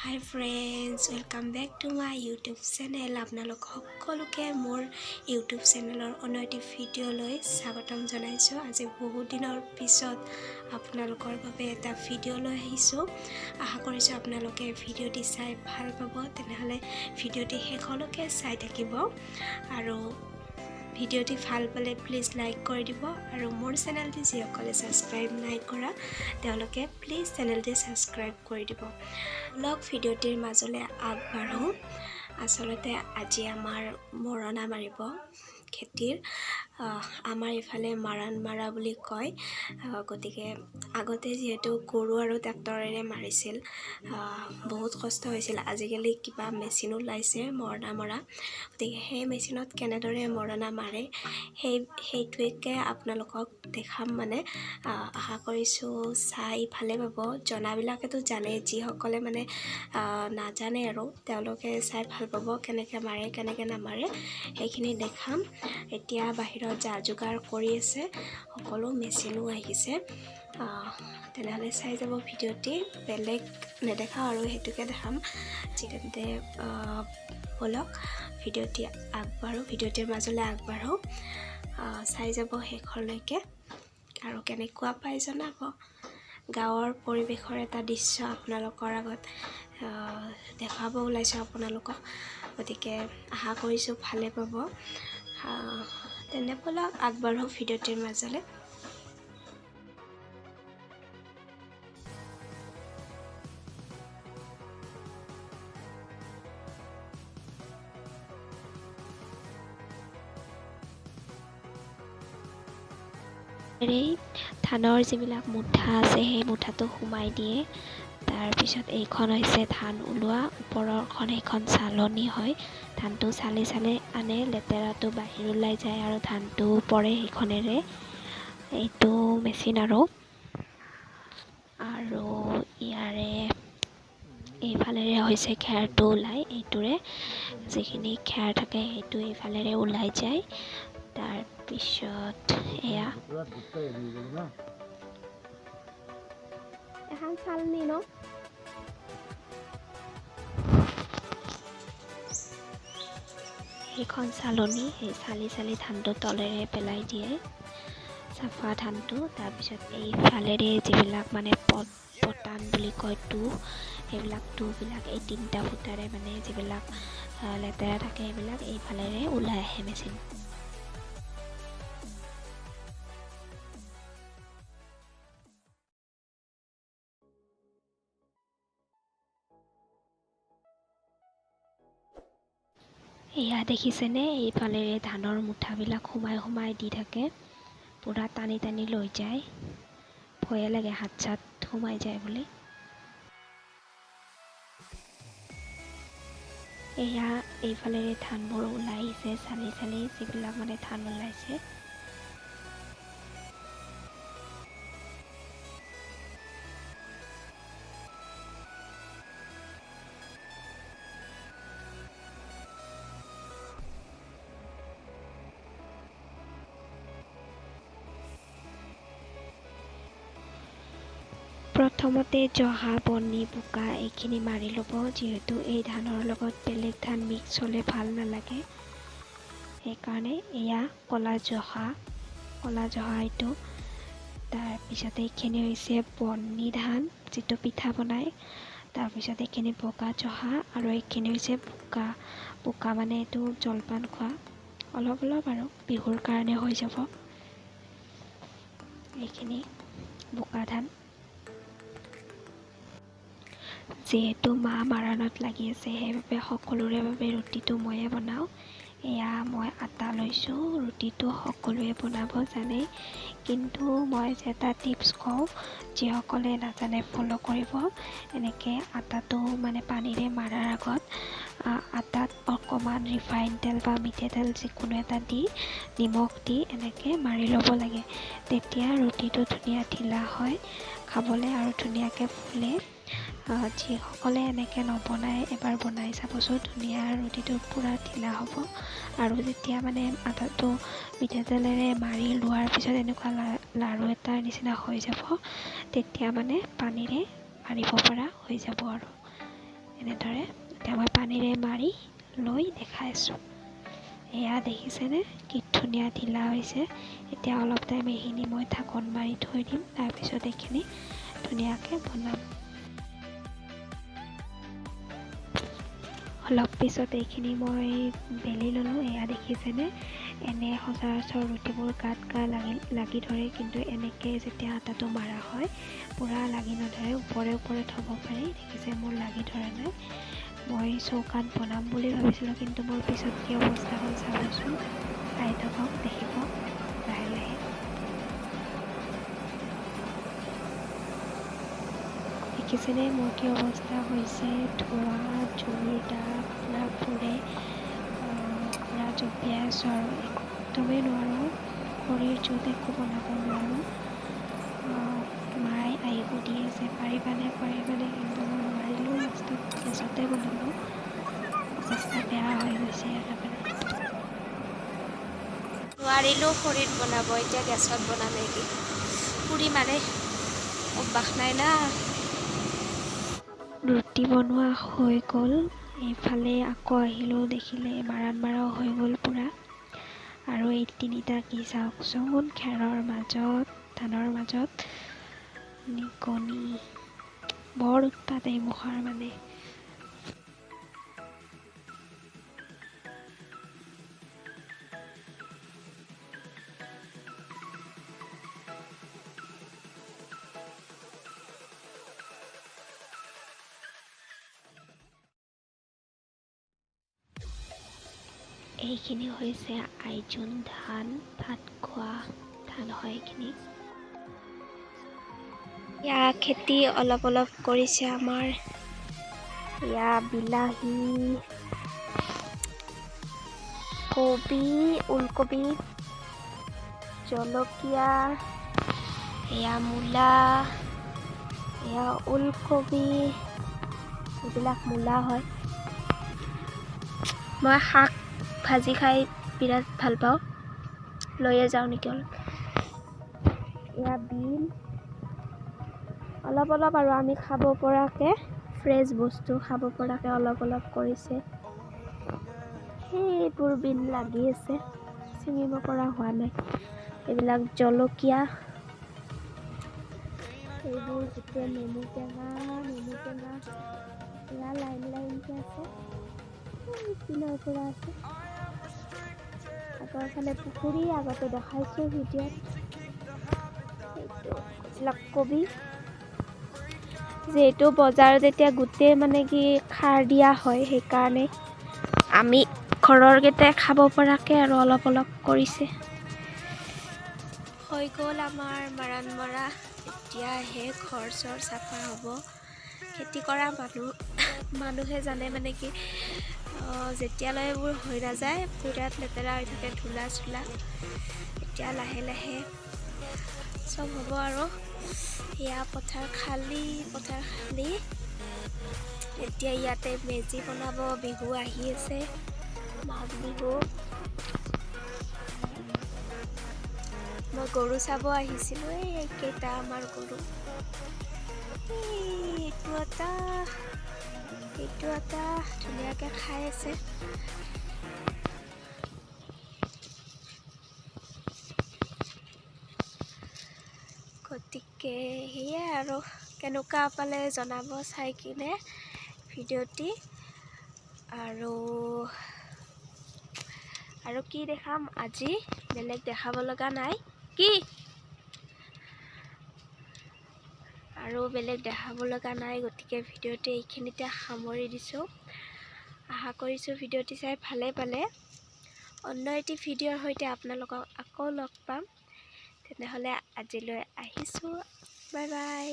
Hi friends, welcome back to my YouTube channel. আপোনালোক সকলোকে মোৰ ইউটিউব চেনেলৰ অন্য এটি ভিডিঅ'লৈ স্বাগতম জনাইছোঁ। আজি বহুত দিনৰ পিছত আপোনালোকৰ বাবে এটা ভিডিঅ' লৈ আহিছোঁ। আশা কৰিছোঁ আপোনালোকে ভিডিঅ'টি চাই ভাল পাব। তেনেহ'লে ভিডিঅ'টি শেষলৈকে চাই থাকিব আৰু ভিডিঅ'টি ভাল পালে প্লিজ লাইক কৰি দিব আৰু মোৰ চেনেলটি যিসকলে ছাবস্ক্ৰাইব নাই কৰা, তেওঁলোকে প্লিজ চেনেলটি ছাবস্ক্ৰাইব কৰি দিব। লওক, ভিডিঅ'টিৰ মাজলৈ আগবাঢ়োঁ। আচলতে আজি আমাৰ মৰণা মাৰিব খেতিৰ। আমাৰ ইফালে মাৰাণ মাৰা বুলি কয়। গতিকে আগতে যিহেতু গৰু আৰু ট্ৰেক্টৰেৰে মাৰিছিল, বহুত কষ্ট হৈছিল। আজিকালি কিবা মেচিন ওলাইছে মৰণা মৰা। গতিকে সেই মেচিনত কেনেদৰে মৰণা মাৰে, সেইটোকে আপোনালোকক দেখাম। মানে আশা কৰিছোঁ চাই ভালে পাব। জনাবিলাকেতো জানে, যিসকলে মানে নাজানে আৰু তেওঁলোকে চাই ভাল পাব। কেনেকৈ মাৰে, কেনেকৈ নামাৰে, সেইখিনি দেখাম। এতিয়া বাহিৰত যা যোগাৰ কৰি আছে সকলো, মেচিনো আহিছে। তেনেহ'লে চাই যাব ভিডিঅ'টি। বেলেগ নেদেখাওঁ আৰু সেইটোকে দেখাম। তেন্তে ব'লক, ভিডিঅ'টি আগবাঢ়োঁ, ভিডিঅ'টিৰ মাজলৈ আগবাঢ়োঁ। চাই যাব শেষলৈকে আৰু কেনেকুৱা পাই জনাব। গাঁৱৰ পৰিৱেশৰ এটা দৃশ্য আপোনালোকৰ আগত দেখুৱাব ওলাইছোঁ আপোনালোকক। গতিকে আশা কৰিছোঁ ভালে পাব। তেনে ব'লক, আগবাঢ়োঁ ভিডিঅ'টিৰ মাজলৈ। এই ধানৰ যিবিলাক মুঠা আছে, সেই মুঠাটো সোমাই দিয়ে। তাৰপিছত এইখন হৈছে ধান ওলোৱা ওপৰৰখন, সেইখন চালনী হয়। ধানটো চালি চালি আনে, লেতেৰাটো বাহিৰ ওলাই যায় আৰু ধানটো পৰে সেইখনেৰে। এইটো মেচিন আৰু আৰু ইয়াৰে এইফালেৰে হৈছে খেৰটো ওলাই। এইটোৰে যিখিনি খেৰ থাকে, সেইটো এইফালেৰে ওলাই যায়। তাৰপিছত এয়া এখন চালনী ন। সেইখন চালনী, সেই চালি চালি ধানটো তলেৰে পেলাই দিয়ে, চাফা ধানটো। তাৰপিছত এইফালেৰে যিবিলাক মানে পতান বুলি কয়, তুঁহ, সেইবিলাক তুঁহবিলাক এই তিনিটা ফুটাৰে মানে যিবিলাক লেতেৰা থাকে, সেইবিলাক এইফালেৰে ওলাই আহে মেচিন। এয়া দেখিছেনে? এইফালেৰে ধানৰ মুঠাবিলাক সোমাই সোমাই দি থাকে, পূৰা টানি টানি লৈ যায়। ভয়ে লাগে হাত চাত সোমাই যায় বুলি। এয়া এইফালেৰে ধানবোৰ ওলাই আহিছে, চালি চালি যিবিলাক মানে ধান ওলাইছে। প্ৰথমতে জহা, বনি, বোকা এইখিনি মাৰি ল'ব, যিহেতু এই ধানৰ লগত বেলেগ ধান মিক্স হ'লে ভাল নালাগে, সেইকাৰণে। এয়া ক'লা জহা, ক'লা জহা এইটো। তাৰপিছত এইখিনি হৈছে বনি ধান, যিটো পিঠা বনায়। তাৰপিছত এইখিনি বগা জহা আৰু এইখিনি হৈছে বোকা। বোকা মানে এইটো জলপান খোৱা, অলপ অলপ আৰু বিহুৰ কাৰণে হৈ যাব। এইখিনি বোকা ধান। যিহেতু মা মাৰণত লাগি আছে, সেইবাবে সকলোৰে বাবে ৰুটিটো ময়ে বনাওঁ। এয়া মই আটা লৈছোঁ। ৰুটিটো সকলোৱে বনাব জানে, কিন্তু মই যে এটা টিপছ কওঁ, যিসকলে নাজানে ফ'ল' কৰিব। এনেকৈ আটাটো মানে পানীৰে মাৰাৰ আগত আটাত অকণমান ৰিফাইন তেল বা মিঠাতেল যিকোনো এটা দি, নিমখ দি এনেকৈ মাৰি ল'ব লাগে। তেতিয়া ৰুটিটো ধুনীয়া ঢিলা হয় খাবলৈ আৰু ধুনীয়াকৈ ফুলে। যিসকলে এনেকৈ নবনায়, এবাৰ বনাই চাবচোন। ধুনীয়া ৰুটিটো পূৰা ঢিলা হ'ব। আৰু যেতিয়া মানে আটাটো মিঠাতেলেৰে মাৰি লোৱাৰ পিছত এনেকুৱা লাড়ু এটাৰ নিচিনা হৈ যাব, তেতিয়া মানে পানীৰে মাৰিব পৰা হৈ যাব। আৰু এনেদৰে এতিয়া মই পানীৰে মাৰি লৈ দেখাইছোঁ। এয়া দেখিছেনে কি ধুনীয়া ঢিলা হৈছে। এতিয়া অলপ টাইম এইখিনি মই ঢাকন মাৰি থৈ দিম, তাৰপিছত এইখিনি ধুনীয়াকৈ বনাম। অলপ পিছত এইখিনি মই বেলি ল'লোঁ। এয়া দেখিছেনে, এনে সচৰাচৰ ৰুটিবোৰ গাত গা লাগি লাগি ধৰে, কিন্তু এনেকৈ যেতিয়া আটাটো মাৰা হয় পূৰা লাগি নধৰে, ওপৰে ওপৰে থ'ব পাৰি। দেখিছে মোৰ লাগি ধৰা নাই। মই চৌকাত বনাম বুলি ভাবিছিলোঁ, কিন্তু মোৰ পিছত কি অৱস্থা হ'ল চাবচোন। চাই থাকক, দেখিব লাহে লাহে। দেখিছেনে মোৰ কি অৱস্থা হৈছে, ধোঁৱা জুইৰ দাগ পূৰা পুৰে পূৰা জঁপিয়াই আছোঁ আৰু একদমেই নোৱাৰোঁ, খৰিৰ জুইত একো বনাব নোৱাৰোঁ। মায়ে আহি সুধি আছে পাৰিবানে পাৰিবানে, কিন্তু মই নোৱাৰিলোঁ। লাষ্টত গেছতে বনালোঁ, অৱস্থা বেয়া হৈ গৈছে একেবাৰে। নোৱাৰিলোঁ খৰিত বনাব, এতিয়া গেছত বনাম নেকি, পুৰি মাৰে অভ্যাস নাই না। ৰুটি বনোৱা হৈ গ'ল। এইফালে আকৌ আহিলোঁ, দেখিলে মাৰাণ মাৰাও হৈ গ'ল পূৰা। আৰু এই তিনিটা কি চাওকচোন, খেৰৰ মাজত ধানৰ মাজত নিগনি, বৰ উৎপাত এই মুখৰ মানে। এইখিনি হৈছে আইজোন ধান, ভাত খোৱা ধান হয় এইখিনি। ইয়া খেতি অলপ অলপ কৰিছে আমাৰ। ইয়া বিলাহী, কবি, ওলকবি, জলকীয়া, এয়া মূলা, এয়া ওলকবি, এইবিলাক মূলা হয়। মই শাক ভাজি খাই বিৰাট ভাল পাওঁ, লৈয়ে যাওঁ নেকি অলপ। এয়া বিন, অলপ অলপ আৰু আমি খাব পৰাকৈ, ফ্ৰেছ বস্তু খাব পৰাকৈ অলপ অলপ কৰিছে। সেইবোৰ বিন লাগি আছে, ছিঙিব পৰা হোৱা নাই। এইবিলাক জলকীয়া, এইবোৰ গোটেই নেমু টেঙা, নেমু টেঙা এয়া লাইন লাইনকৈ আছে, পিনৰ পৰা আছে। আগৰ ফালে পুখুৰী, আগতে দেখাইছোঁ ভিডিঅ'ত। এইটো এইবিলাক কবি, যিহেতু বজাৰত এতিয়া গোটেই মানে কি সাৰ দিয়া হয়, সেইকাৰণে আমি ঘৰৰ কেইটাই খাব পৰাকৈ আৰু অলপ অলপ কৰিছে। হৈ গ'ল আমাৰ মাৰাণ মৰা। এতিয়াহে ঘৰ চৰ চাফা হ'ব। খেতি কৰা মানুহে জানে মানে কি, যেতিয়ালৈ এইবোৰ হৈ নাযায় বিৰাট লেতেৰা হৈ থাকে, ধূলা চোলা। এতিয়া লাহে লাহে চব হ'ব আৰু। এয়া পথাৰ খালী, পথাৰ খালী। এতিয়া ইয়াতে মেজি বনাব, বিহু আহি আছে, মাঘ বিহু। মই গৰু চাব আহিছিলোঁ, এইকেইটা আমাৰ গৰু। এইটো এটা, এইটো এটা ধুনীয়াকৈ খাই আছে। গতিকে সেয়াই আৰু, কেনেকুৱা পালে জনাব চাই কিনে ভিডিঅ'টি। আৰু আৰু কি দেখাম আজি, বেলেগ দেখাব লগা নাই কি আৰু বেলেগ দেখাব লগা নাই। গতিকে ভিডিঅ'টো এইখিনিতে সামৰি দিছোঁ। আশা কৰিছোঁ ভিডিঅ'টি চাই ভালে পালে। অন্য এটি ভিডিঅ'ৰ সৈতে আপোনালোকক আকৌ লগ পাম। তেনেহ'লে আজিলৈ আহিছোঁ, বাই বাই।